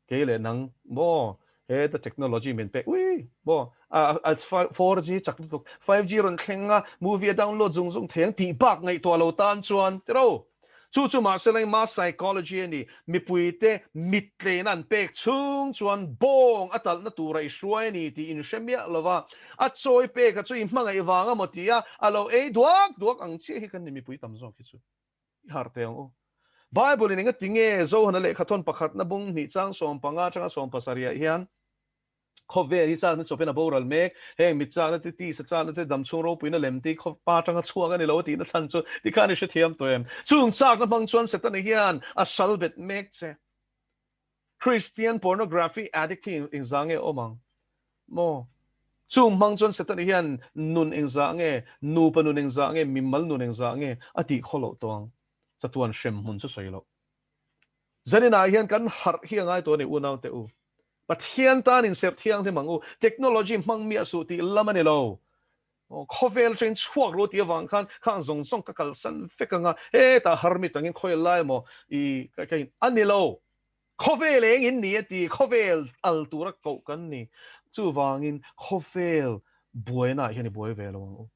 Kei leh nang maw he ta technology min pek ui maw a 4G chak lutuk 5G rawn thleng a movie a download zung zung thei ang tih bak ngaihtuah lo tan chuan tiro chu chu mahse leng mass psychology a ni mipuite mit tleina an pek chhung chuan bawng a talhna tura i hruai a ni tih in hre miah lova a chawi pek a chu i hmangaih vang a maw ti a a lo ei duak duak ang chiah hi kan ni mipui tam zawk hi chu. I harh teh ang u. Bible in engati nge Zohana lehkhathawn pakhatna bung hnih chang 15 atanga 70 ah hian khawvel hi chakna chawpin a boral mek, heng mit chakna te, tisa chakna te, damchhung ropuina lem te hi khaw pa atanga chhuak a ni lo a tihna chhan chu tikhan i hrethiam tawh em? Chung chakna hmang chuan Setana hian a sal bet mek che. Christian pornography addict hi engzah nge awm ang maw? Chung hmang chuan Setana hian nun engzah nge, nupa nun engzah nge, mimal nun engzah nge a tih khaw loh tawh ang. Chatuan hrem hmun chu sawi loh. Zaninah hian kan harh hi a ngai tawh a ni unaute u. Pathian tan inserh thianghlim ang u. Technology hmang miah suh tih lam a ni lo. Khawvel atangin chhuak ru tih avang khan khang zawng zawng ka kalsan vek ang a, hetah hermit angin khawi lai maw i ka in a ni lo. Khawvel eng in ni a ti, khawvel al tura koh kan ni. Chuvangin khawvel buaina ah hian i buai ve lo ang u.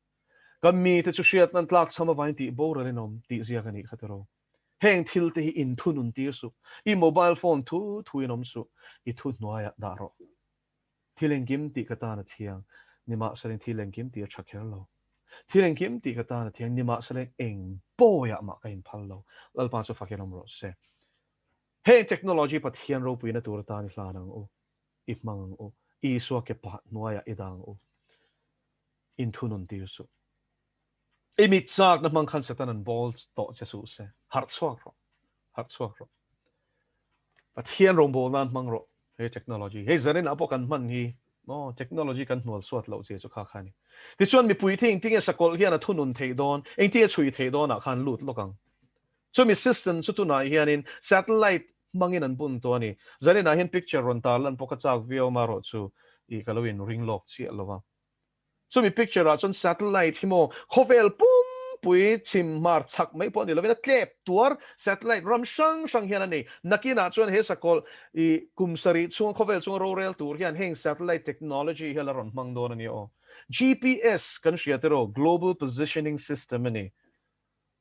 Ka mite chu hriat nan tlak chham avangin tih boral in awm tih ziak a nih kha tiraw. Heng thil te hi inthunun tir suh. I mobile phone thu thu in awm suh. I thu hnuaiah dah rawh. Thil engkim tih ka tan a thiang, nimahsela thil engkim tih a tha kher lo. Thil engkim tih ka tan a thiang, nimahsela eng bawiah mah ka inphal lo. Lalpa chu fakin awm rawh se. Heng technology Pathian ropuina tur atan i hlan ang u, i hmang ang u, Isua ke pah hnuaiah i dah ang u. Inthunun tir suh. I mit chakna hmang khan Satan an bawl tawh che suh se. Harh chhuak rawh. Harh chhuak rawh. Pathian rawngbâwl nan hmang rawh he technology. Hei zanin ah pawh kan hman hi maw technology kan hnual suat loh zia chu kha kha a ni. Tichuan mipui te engtinge sakawlh hian a thunun theih dawn, engtinge chhui theih dawn ah khan lut lawk ang. Chumi system chu tunah hianin satellite hmangin an bun tawh a ni. Zanin ah hian picture rawn tarlan pawh ka chak viau marawh chu ih ka lo in ring lawk chiah lo a. Chumi picture ah chuan satellite hi maw khawvel pumpui chhim hmar chhak mai pawh a ni lovin a tlep tuar satellite ram hrang hrang hian a nei. Nakinah chuan he sakawlh i kum sarih chhunga khawvel chunga rorel tur hian heng satellite technology hi a la rawn hmang dawn a ni aw. GPS kan hria tiraw Global Positioning System a ni.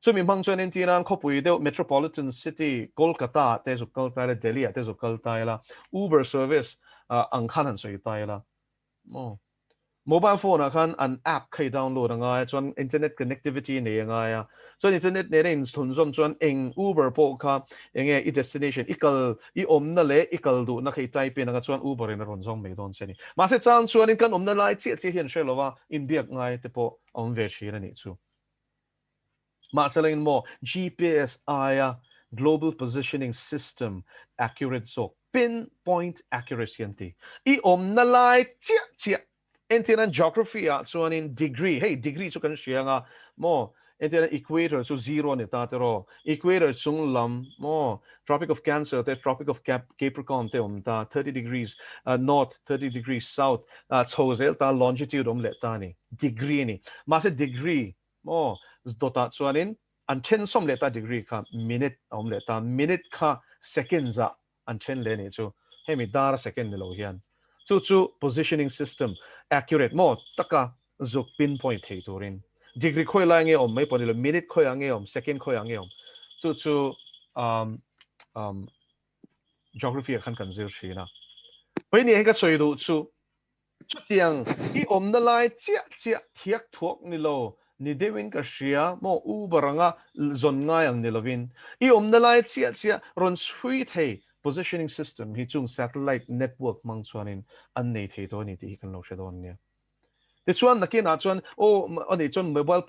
Chumi hmang chuan entirnan khawpui deuh metropolitan city Kolkata ah te zuk kal ta ila Delhi ah te zuk kal ta ila Uber service ang khan han sawi ta ila maw. Mobile phone ah khan an app kha i download a ngai a, chuan internet connectivity nei a ngai a, chuan internet nena inchhunzawm chuan eng Uber pawh kha enge i destination, i kal, i awmna leh i kal duhna kha i type in anga chuan Uber in a rawn zawng mai dawn che a ni. Mahse chang chuanin kan awmna lai chiah chiah hi an hre lo a, inbiak ngai te pawh a awm ve thin a nih chu. Mahse lengin maw GPS aia Global Positioning System accurate zawk, pin point accuracy an ti. I awmna lai chiah chiah, entirnan geography ah chuanin degree, hei degree chu kan hria anga maw, entirnan equator chu zero a ni ta tiraw, equator chung lam maw Tropic of Cancer te Tropic of Capricorn te awm ta, 30 degrees north, 30 degrees south, chho zel ta longitude awm leh ta a ni, degree a ni. Mahse degree Maw? Dawtah chuanin an then sawm leh ta degree kha minute a awm leh ta, minute kha seconds ah an then leh anih chu, hemi dar a second ni lo hian. Chu chu positioning system accurate maw taka zuk pinpoint thei turin degree khawi lai nge awm mai pawh ni lo, minute khawi ah nge awm, second khawi ah nge awm, chu chu um um geography ah khan kan zir thin a. Pahnih hi ka sawi duh chu Chutiang i awmna lai chiah chiah thiak thuak ni lo, ni deuhin ka hria maw Uber anga zawn ngai ang ni lovin i awmna lai chiah chiah rawn chhui thei positioning system hi chung satellite network hmang chuanin an nei thei tawh a ni tih hi kan lo hre dawn nia. Tichuan nakinah chuan aw ani chuan mobile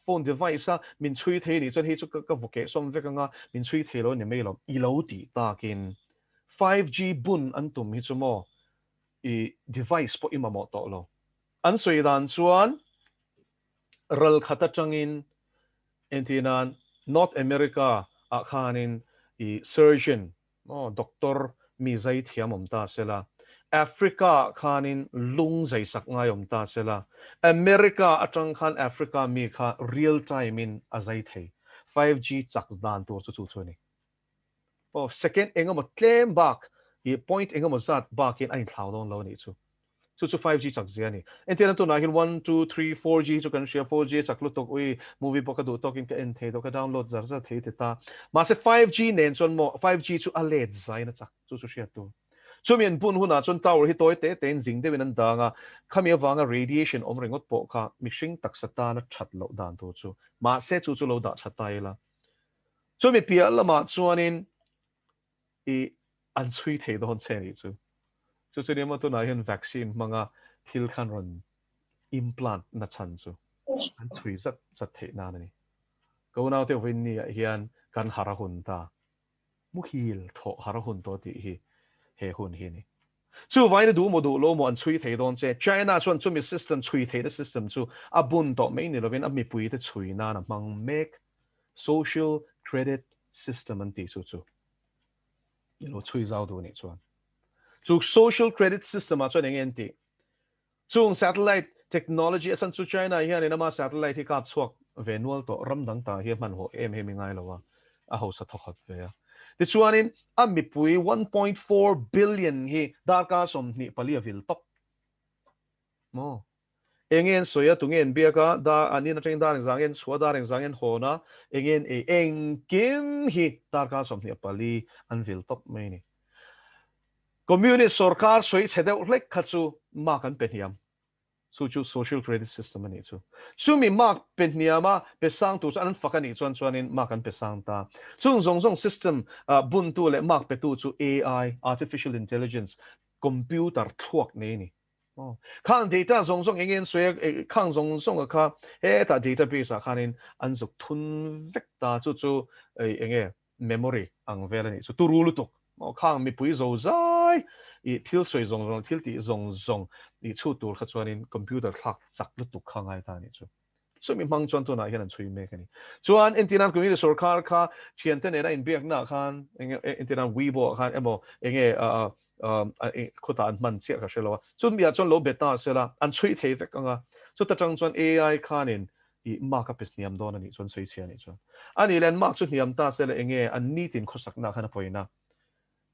phone device a min chhui thei anih chuan hei chu ka vaw keh sawm vek anga min chhui thei lo a ni mai lo i lo tih takin 5G bun an tum hi chu maw i device pawh i mamawh tawh lo. An sawi dan chuan ral khat atangin entirnan North America ah khanin i surgeon maw doctor mi zai thiam awm ta sela, Africa ah khanin lung zai sak ngai awm ta sela, America atang khan Africa mi kha real time in a zai thei. 5G chak dan tur chu chu chu a ni. Aw second engemaw tlem bak ih point engemaw zat bakin a inthlau dawn lo a nih chu. Chu chu 5G chak zia a ni. Entirna tunah hian one, two, three, four G hi chu kan hria, four G a chak lutuk ui movie pawh ka duh tawkin ka en thei tawh ka download zar zar thei ti ta. Mahse 5G nen chuan maw 5G chu a let zain a chak chu chu hriat tur. Chumi an bun hunah chuan tower hi tawi te tein zing deuhin an dang a, khami avanga radiation awm ringawt pawh kha mihring taksa tana that loh dan tur chu. Mahse chu chu lo dah tha ta ila. Chumi piah lamah chuanin i an chhui thei dawn che nih chu. Chu chu nia maw tunah hian vaccine hmanga thil khan rawn implant na chhan chu an chhui zat zat theih nan a ni. Ka unaute vawiin ah hian kan har a hun ta. Muhil thawh har a hun tawh tih hi he hun hi a ni. Chuvain a duh maw duh lo maw an chhui thei dawn che. China chuan chumi system chhui theihna system chu a bun tawh mai ni lovin a mipuite chhui nan a hmang mek. Social credit system an tih chu chu i lo chhui zau duh anih chuan. Chu social credit system ah chuan enge an tih? Chung satellite technology a chhan chu China hianin ama satellite hi kap chhuak ve nual tawh ram dang ta hi a hmanhawh em em i ngai lo a, a hausa thawkhat ve a. Tichuanin a mipui 1.4 billion hi darkar 24 a vil tawp maw? Enge an sawi a, tunge an biak a, dar an in atangin dar engzah nge an chhuah a, dar engzah nge an hawn a, enge an ei, engkim hi darkar 24 an vil tawp mai a ni. Communist sorkar sawi chhe deuh hlek kha chu mark an pe hniam. Chu chu social credit system a nih chu. Chumi mark pe hniam a, pe sang tur chu an fak a nih chuan chuanin mark an pe sang ta. Chung zawng zawng system buntu leh mark petu chu AI, Artificial Intelligence, computer thluak nei a ni. Khang data zawng zawng eng nge an sawi a, khang zawng zawng a kha hetah database ah khanin an zuk thun vek ta. Chu chu eng nge memory ang vel a nih chu. Turu lutuk khang mipui zo zai i thil sawi zawng zawng thil tih zawng zawng i chhut tur kha chuanin computer thlak chak lutuk kha ngai ta a nih chu. Chumi hmang chuan tunah hian an chhui mek a ni. Chuan entirnan community sorkar kha thiante nena inbiakna ah khan enge entirnan Weibo ah khan emaw enge khawtah an hman chiah ka hre lo a. Chumi ah chuan lo be ta sela an chhui thei vek ang a. Chuta tang chuan AI khanin i mark a pe hniam dawn a nih chuan sawi chhia a nih chuan. A nih leh an mark chu hniam ta sela enge an nitin khawsakna khan a pawina.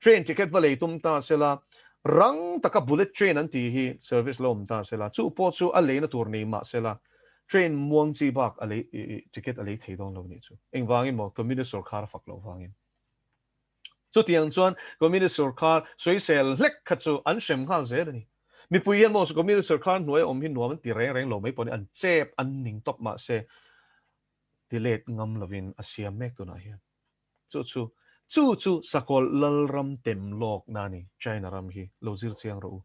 Train ticket va lei tum ta sela, rang taka bullet train an tih hi service lo awm ta sela, chu pawh chu a leina tur nei mah sela, train muang chi bak a lei ticket a lei thei dawn lo nih chu. Engvangin maw Communist sorkar a fak loh vangin. Chutiang chuan Communist sorkar sawisel hlek kha chu an hrem nghal zel a ni. Mipui hian maw Communist sorkar hnuaia awm hi nuam an ti reng reng lo mai pawh ni, an chep an ning tawp mah se ti let ngam lovin a siam mek tunah hian. Chu chu chu chu Sakawlh Lalram tem lawkna a ni, China ram hi lo zir chiang rawh u.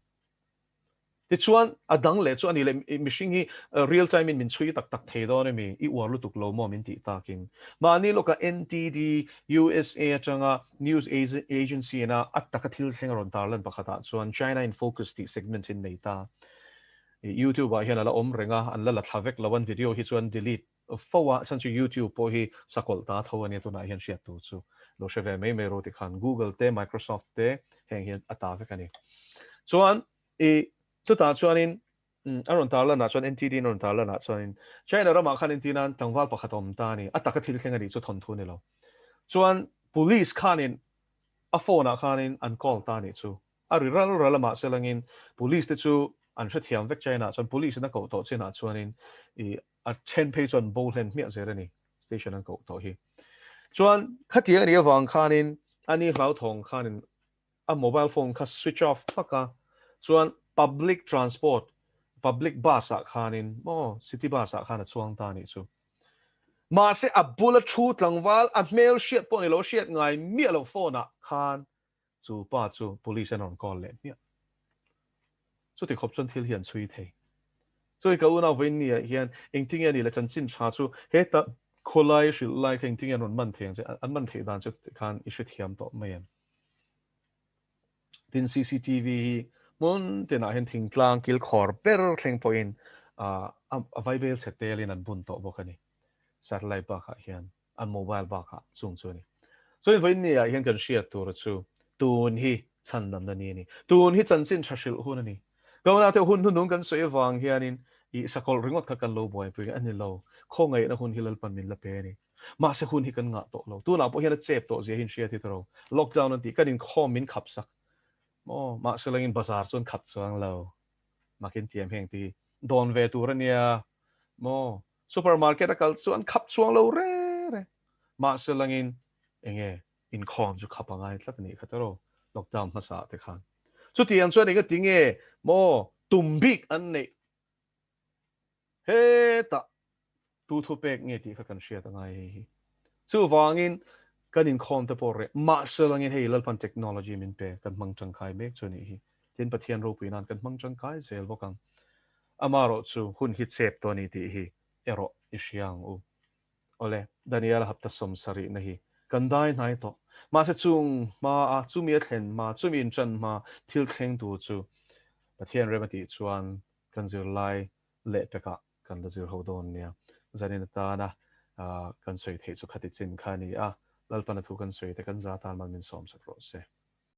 Tichuan, a dang leh chu a ni leh, mihring hi real time in min chhui tak tak thei dawn emi, i uar lutuk lo maw min tih takin. Mahni lawka NTD, USA atanga news agency ina a taka thil thleng a rawn tarlan pakhatah chuan China in Focus tih segment in nei ta. YouTube ah hian a la awm reng a, an la la thla vek lo, an video hi chuan delete fo a, chhan chu YouTube pawh hi sakawlh ta tho a nia tunah hian hriat tur chu lo hre ve mai mai rawh ti khan Google te Microsoft te heng hian a ta vek a ni. Chuan i chutah chuanin a rawn tar lanah chuan NTD in a rawn tar lanah chuanin China ramah khan inti nan tlangval pakhat a awm ta a ni, a taka thil thleng a nih chu thawnthu ni lo. Chuan police khanin a phone ah khanin an call ta a nih chu. A ri ral ral a mahse langin police te chu an hrethiam vek China ah chuan police in a koh tawh chinah chuanin i A then phei chuan bo hlen hmiah zel a ni, station an koh tawh hi. Chuan khatiang a nih avang khanin a ni hlauthawng khanin a mobile phone kha switch off hmak a, chuan public transport Public bus ah khanin maw city bus ah khan a chuang ta anih chu. Mahse a bula thu tlangval a hmel hriat pawh ni lo hriat ngai miah lo phone ah khan chu pa chu police an rawn call leh hmiah. Chuti khawp chuan thil hi an chhui thei. Chuti ka unau vawiin ni ah hian engtinge a nih le chanchin tha chu heta khawlai hrilh lai kha engtinge an rawn man thei ang che an man theih dan chu khan i hrethiam tawh mai em? Tin cctv hi hmun tinah hian thingtlang kilkhawr ber thleng pawhin a vaibel chhe telin an bun tawh bawk a ni. Satellite bakah hian an mobile bakah chung chu a ni. Chuan vawiin ni ah hian kan hriat tur chu tun hi chhandamna ni a ni. Tun hi chanchin tha hrilh hun a ni. Ka unau te hun hnunung kan sawi avang hianin ih sakawlh ringawt kha kan lo buaipui a ni lo. Khawngaihna hun hi Lalpan min la pe a ni. Mahse hun hi kan ngah tawh lo. Tunah pawh hian a chep tawh zia hi in hria thei ta ro. Lockdown an tih kan inkhawm min khap sak maw? Mahse langin bazar chu an khap chuang lo. Makin tiam heng ti dawn ve tur a nia maw? Supermarket a kal chu an khap chuang lo re re. Mahse langin enge inkhawm chu khap a ngai tlat a nih kha ta ro. Lockdown hmasa ah te khan. Chutiang chuan enga tinge maw tum bik an neih Hetah tu thu pek nge tih kha kan hriat a ngai hei hi. Chuvangin kan inkhawm te pawh reh mahse langin hei Lalpan technology min pe kan hmang tangkai mek chu a nih hi. Tin Pathian ropui nan kan hmang tangkai zel bawk ang. Amarawh chu hun hi chep tawh a ni tih hi erawh i hria ang u. Awle, Daniel hapta sawmsarihna hi kan dai hnai tawh. Mahse chung hmaa, chumi a thlen hma, chumi inṭan hma thil thleng tur chu Pathian rem a tih chuan kan zirlai lehpekah kan la zir ho dawn nia. Zanin atana kan sawi theih chu khati chin kha a ni a, Lalpana thu kan sawi te kan za tan mal min sawmsak rawh se.